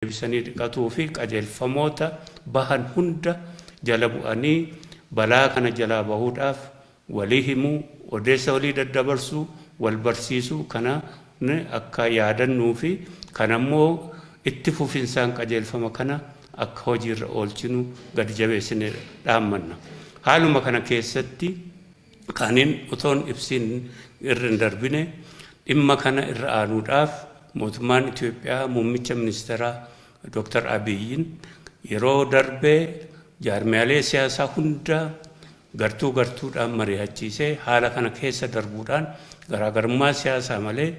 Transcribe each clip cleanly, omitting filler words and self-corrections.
Deebisanii dhiqatuu fi qajeelfamoota bahan hunda jala bu'anii balaa kana jalaa bahuudhaaf walii himuu, odeessa walii daddabarsuu, wal barsiisuu kana akka yaadannuu fi kanammoo itti fufinsaan qajeelfama kana akka hojiirra oolchinu gadi jabeessine dhaammanna. Haaluma kana keessatti kanin otoon ibsiin irra hin darbine, dhimma kana irra aanuudhaaf mootummaan Itoophiyaa muummicha ministeeraa Dr. Abiyyiin yeroo darbee jaarmiyaalee siyaasaa hunda gartuu gartuudhaan mari'achiisee, haala kana keessa darbuudhaan garaagarummaa siyaasaa malee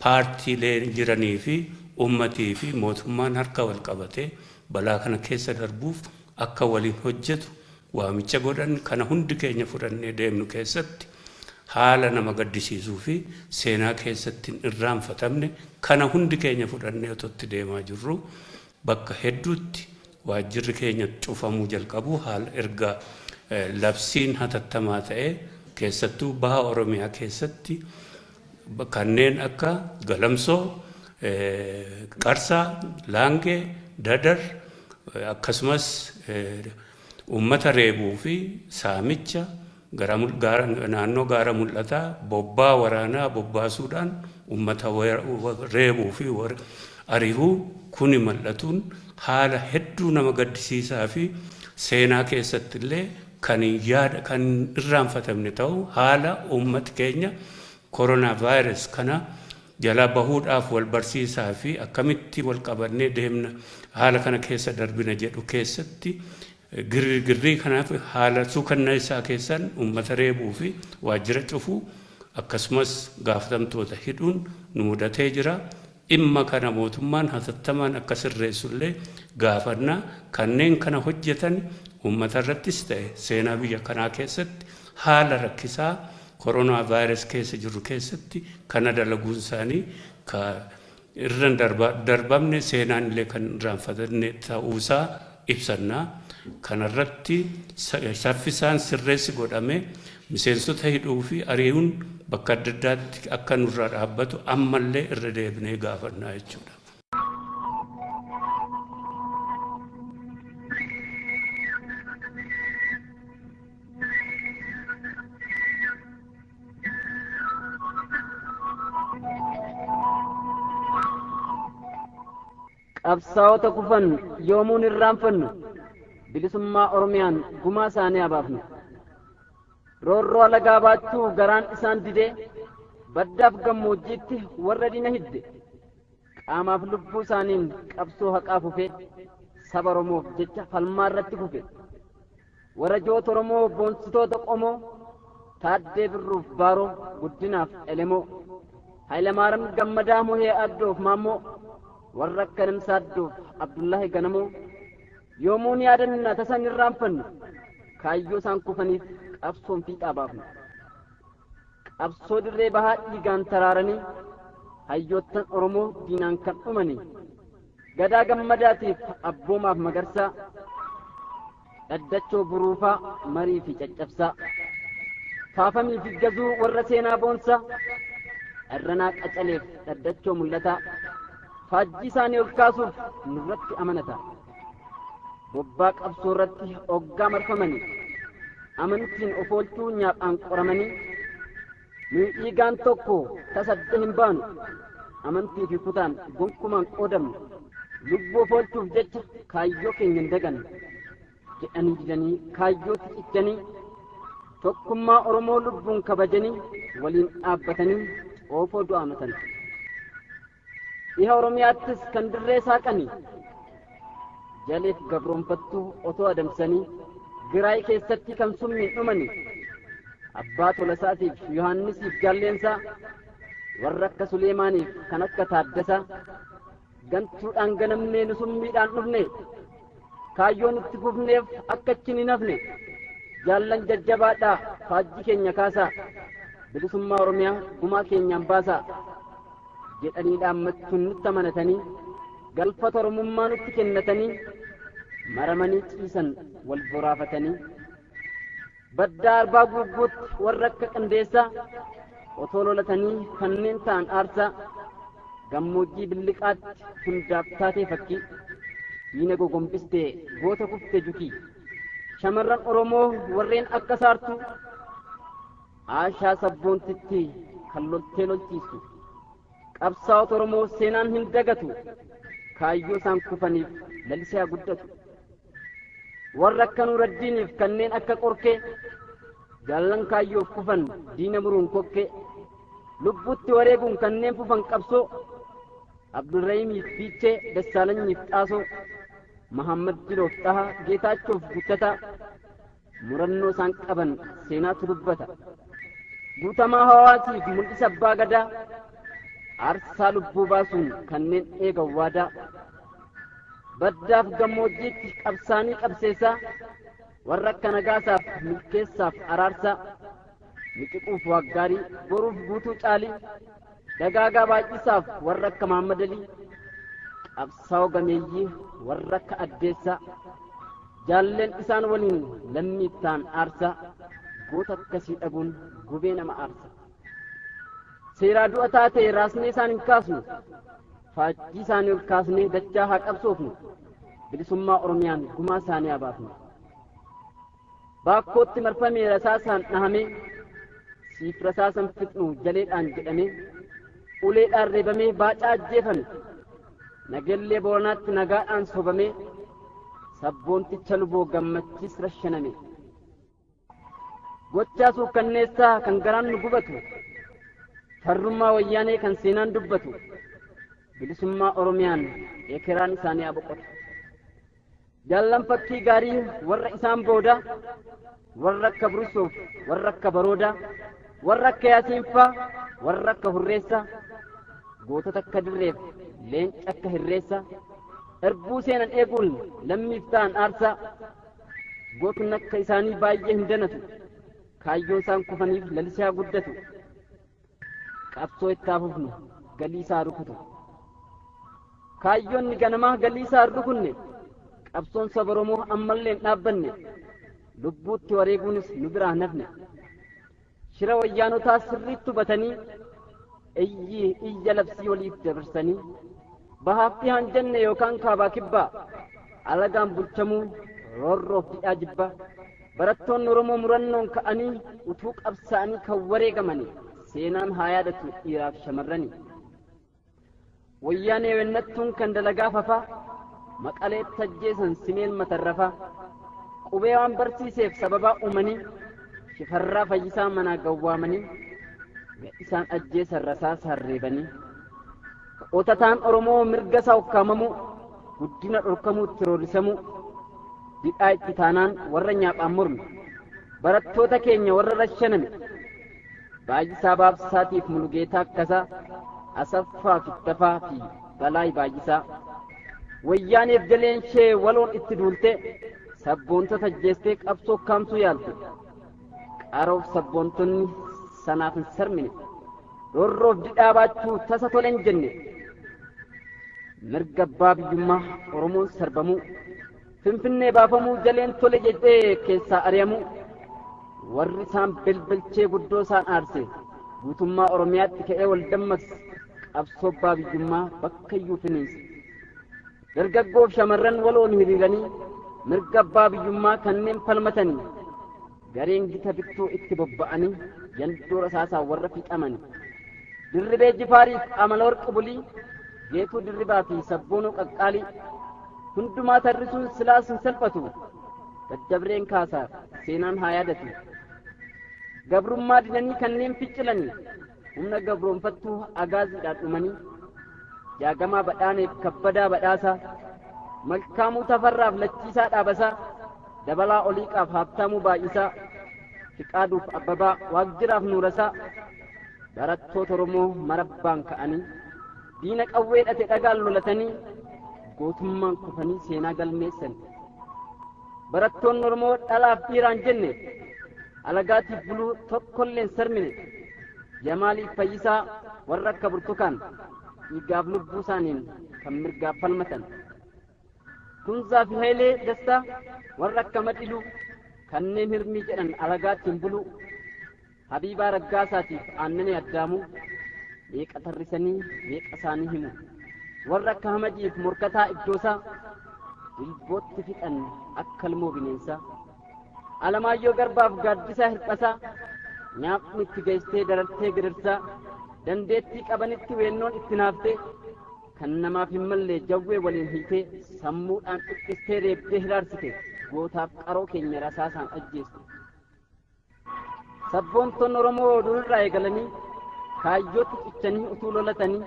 paartiilee jiranii fi uummatii fi mootummaan harka wal qabatee balaa kana keessa darbuuf akka waliin hojjetu waamicha godhan kana hundi keenya fudhannee deemnu keessatti, haala nama gaddisiisuu fi seenaa keessatti hin irraanfatamne kana hundi keenya fudhannee otoo itti deemaa jirru, bakka hedduutti waajjirri keenya cufamuu jalqabu haala erga labsiin hatattamaa ta'e, keessattuu baha Oromiyaa keessatti kanneen akka Galamsoo, Qarsaa, Laangee, Dadar, akkasumas uummata reebuu fi saamicha naannoo Gaara Mul'ataa bobbaa waraanaa bobbaasuudhaan uummata reebuu fi ari'uu kuni mul'atuun haala hedduu nama gaddisiisaa fi seenaa keessatti illee kan yaada kan irraanfatamne ta'u, haala uummati keenya koronaa vaayirus kana jala bahuudhaaf wal barsiisaa fi akkamitti wal qabannee deemna, haala kana keessa darbina jedhu keessatti, girgirrii kanaaf haala suukanneessaa keessan uummata reebuu fi waajjira cufuu akkasumas gaafatamtoota hidhuun nu mudatee jira. Dhimma kana mootummaan hatattamaan akka sirreessullee gaafannaa. Kanneen kana hojjetan uummata irrattis ta'e seenaa biyya kanaa keessatti haala rakkisaa koronaa vaayirus keessa jirru keessatti kana dalaguun isaanii ka irra darbamne, seenaan illee kan irraanfatamne ta'uusaa ibsannaa. Kanarratti saffisaan sirreessi godhame miseensota hidhuu fi ari'uun bakka adda addaatti akka nurraa dhaabbatu ammallee irra deebinee gaafannaa jechuudha. Qabsaa'ota kufan yoomuun irraanfannu, bilisummaa Oromiyaan gumaa isaanii abaafnu. Roorroo alagaa baachuu garaan isaan didee baddaaf gammoojjiitti warra diina hidde, qaamaaf lubbuu isaaniin qabsoo haqaa fufee saba Oromoof jecha falmaa irratti kufe. Warra joota Oromoo, boonsitoota qomoo, Taaddee Birruuf Baaroo, Guddinaaf Elemoo, Hayilamaariyaam Gammadaa, Muhee Addoof Maammoo, warra akka Namsaa Addoof Abdullaahi Ganamoo yoomuun yaadanna, tasan irraanfannu. Kaayyoo isaan kufaniif qabsoon fiixaa baafnu. Qabsoo dirree bahaa dhiigaan taraaranii hayyoottan Oromoo diinaan kan dhumanii, Gadaa Gammadaatiif Abboomaaf Magarsaa, Dhaddachoo Buruufaa, Marii fi Caccabsaa, Faafamii fi Gazuu, warra seenaa boonsaa, Dharranaa Qacaleef Dhaddachoo Mul'ataa, faajjii isaanii ol kaasuuf nurratti amanata. Bobbaa qabsoo irratti oggaa marfamanii amantiin of oolchuu nyaaphaan qoramanii, nuyi dhiigaan tokko tasadda hin baanu, amantii fi kutaan gonkumaan qoodamnu, lubbuu of oolchuuf jecha kaayyoo keenya hin dagannu jedhanii didanii kaayyootti cichanii, tokkummaa Oromoo lubbuun kabajanii waliin dhaabbatanii xoofoo du'aamatan. Dhiha Oromiyaattis kan dirree saaqanii jaleef gabroonfattuu otoo adamsanii Giraay keessatti kan summiin dhumanii, Abbaa Tolasaatiif Yohaannisiif Jaalleensaa, warra akka Suleemaaniif kan akka Taaddasaa, gantuudhaan ganamnee nu summiidhaan dhufne, kaayyoon itti fufneef akka achi hin hafne, jaallan jajjabaadhaa, faajjii keenya kaasaa, bilisummaa Oromiyaa gumaa keenyaan baasaa jedhanii dhaammachuun nutti amanatanii galfata Oromummaa nutti kennatanii maramanii ciisan wal boraafatanii. Baddaa Arbaa Guugguutti warra akka Qindeessaa otoo lolatanii kanneen ta'an aarsaa, gammoojjii Billiqaatti hundaaf taatee fakkii. Diina gogombistee goota kufte jukii. Shamarran Oromoo warreen akka saartuu Aashaa sabboontitti kan loltee lolchiistu. Qabsaa'ota Oromoo seenaan hin dagatu, kaayyoo isaan kufaniif lalisee haa guddatu. Warra akka Nuuraddiiniif kanneen akka Qorkee, jaallan kaayyoof kufan diina muruun kokkee, lubbuutti wareeguun kanneen fufan qabsoo, Abdurrahiimiif Fiichee, Dassaalanyiif Xaasoo, Mahammad Jiloof Xahaa, Geetaachoof Guttataa, murannoo isaan qaban seenaatu dubbata. Guutamaa hawaasiif mul'isa abbaa gadaa, aarsaa lubbuu baasuun kanneen eegan waadaa. Baddaaf gammoojjiitti qabsaanii qabseessaa, warra akka nagaasaaf milkeessaaf araarsaa, miqiquuf waaggaarii, boruuf guutuu caalii, dagaagaa baay'isaaf warra akka Mahammadalii, qabsaa'oo gameeyyii warra akka addeessaa, jaalleen isaan waliin lammii ta'an aarsaa, goota akkasii dhabuun gubee nama aarsa. Seeraa du'a taatee raasnee isaan hin kaasnu, faajjii isaanii ol kaasnee dachaa haa qabsoofnu, bilisummaa Oromiyaan gumaa isaanii haa baafnu. Baakkootti marfamee rasaasaan dhahamee, siif rasaasan fixnu jaleedhaan jedhamee, uleedhaan reebamee baacaa ajjeefame, nagellee Booranaatti nagaadhaan sobamee, sabboonticha luboo gammachiis rashaname. Gochaa suukkanneessaa kan garaan nu gubatu, farrummaa wayyaanee kan seenaan dubbatu, bilisummaa Oromiyaan ekeraan isaanii haa boqotu. Jaallan fakkii gaarii warra isaan booda, warra akka Burusoof, warra akka Baroodaa, warra akka Yaasiinfaa, warra akka Hurreessaa, gootota akka Dirreef, leenca akka Hirreessaa, erbuu seenan eeguun lammiif ta'an aarsaa, gootni akka isaanii baay'ee hin danatu, kaayyoon isaan kufaniif lalisee haa guddatu, qabsoo itti haa fufnu galii isaa rukutu. Kaayyoonni ganamaa galii isaa hin rukunne, qabsoon saba Oromoo ammallee hin dhaabbanne, lubbuutti wareeguunis nu biraa hin hafne. Shira wayyaanotaa sirriitti hubatanii, iyyi iyya labsii waliif dabarsanii, bahaaf dhihaan jenne yookaan kaabaa kibbaa, alagaan bulchamuu roorroof didhaa jibbaa. Barattoonni Oromoo murannoon ka'anii utuu qabsaa'anii kan wareegamanii, seenaan haa yaadatu dhiiraaf shamarranii. Wayyaanee wennattuun kan dalagaa fafaa, maqaleetti ajjeesan simeen matarrafaa, qubee waan barsiiseef sababaa uumanii, shifarraa fayyisaa manaa gawwaamanii, isaan ajjeesan rasaasaan reebanii. Qotataan Oromoo mirga isaa ukkaamamuu, guddina dhorkamuutti roorrisamuu, didhaa itti taanaan warra nyaaphaan morme, barattoota keenya warra rashaname, Baay'isaa Baabsaatiif Mulugeetaa Akkasaa, Asaffaa Fittafaa fi Balaay Baay'isaa. Wayyaaneef jaleen ishee waloon itti duulte, sabboontota ajjeestee qabsoo kaamsuu yaalte. Qaroof sabboontonni sanaaf hin sarmine, roorroof didhaa baachuu tasa tole hin jenne. Mirga abbaa biyyummaa Oromoon sarbamuu, Finfinnee baafamuu jaleen tole jedhee keessaa ari'amuu, warri isaan belbelchee guddoo isaan aarse, guutummaa Oromiyaatti ka'ee wal dammaqse, qabsoo abbaa biyyummaa bakka iyyuu finiinse. Dargaggoof shamarran waloon hiriiranii mirga abbaa biyyummaa kanneen falmatanii, gareen gita bittuu itti bobba'anii yandoo rasaasaa warra fixamanii. Dirribee Jifaariif Amala Warqi Bulii, Geetuu Dirribaa fi Sabboonuu Qaqqaalii, hundumaa tarrisuun silaas hin salphatu, daddabreen kaasaa seenaan haa yaadatu. Gabrummaa didanii kanneen ficcilanii, humna gabroonfattuu agaaziidhaan dhumanii, Jaagamaa Badhaaneef Kabbadaa Badhaasaa, Malkaamuu Tafarraaf Lachiisaa Dhaabasaa, Dabalaa Oliiqaaf Haabtaamuu Baay'isaa, Fiqaaduuf Abbabaa, Waaqjiraaf Nuurasaa, barattoota Oromoo marabbaan ka'anii, diina qawwee dhate dhagaan lolatanii, gootummaan kufanii seenaa galmeessan. Barattoonni Oromoo dhalaaf dhiiraan jenne, alagaatiif buluu tokkollee hin sarmine, Jamaaliif Fayyisaa warra akka Burtukaan, dhiigaaf lubbuu isaaniin kan mirgaaf falmatan. Kunzaa fi Hayilee Dastaa warra akka Madiluu, kanneen hirmii jedhan alagaatti hin buluu, Habiibaa Raggaasaatiif Aannanii Addaamuu, meeqa tarrisanii meeqa isaanii himu. Warra akka Hamadiif Morkataa Iddoosaa, Dilbootti fixan akka ilmoo bineensaa. Alamaayyoo Garbaaf Gaaddisaa Hirphasaa nyaapni itti geessee darartee gidirsaa dandeettii qabanitti weennoon itti naaftee kan namaaf hin malle jawwee waliin hiitee sammuudhaan dhiphistee reebdee hiraarsite gootaaf qaroo keenya rasaasaan ajjeeste. Sabboontoonni Oromoo durirraa eegalanii kaayyootti cichanii utuu lolatanii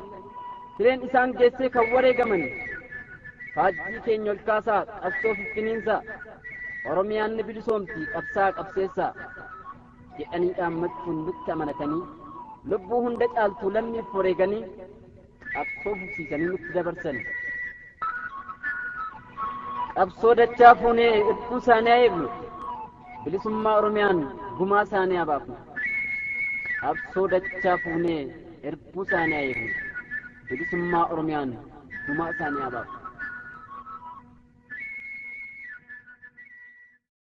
hireen isaan geessee kan wareegamanii faajjii keenya ol kaasaa qabsoo fiffiniinsaa Oromiyaan ni bilisoomti qabsaa qabseessaa jedhanii dhaammachuun nutti amanatanii lubbuu hunda caaltu lammiif wareeganii qabsoo fufsiisanii nutti dabarsan. Qabsoo dachaa fuunee irbuu isaanii haa eegnu bilisummaa Oromiyaan gumaa isaanii haa baafnu. Qabsoo dachaa fuunee irbuu isaanii haa eegnu bilisummaa Oromiyaan gumaa isaanii haa baafnu.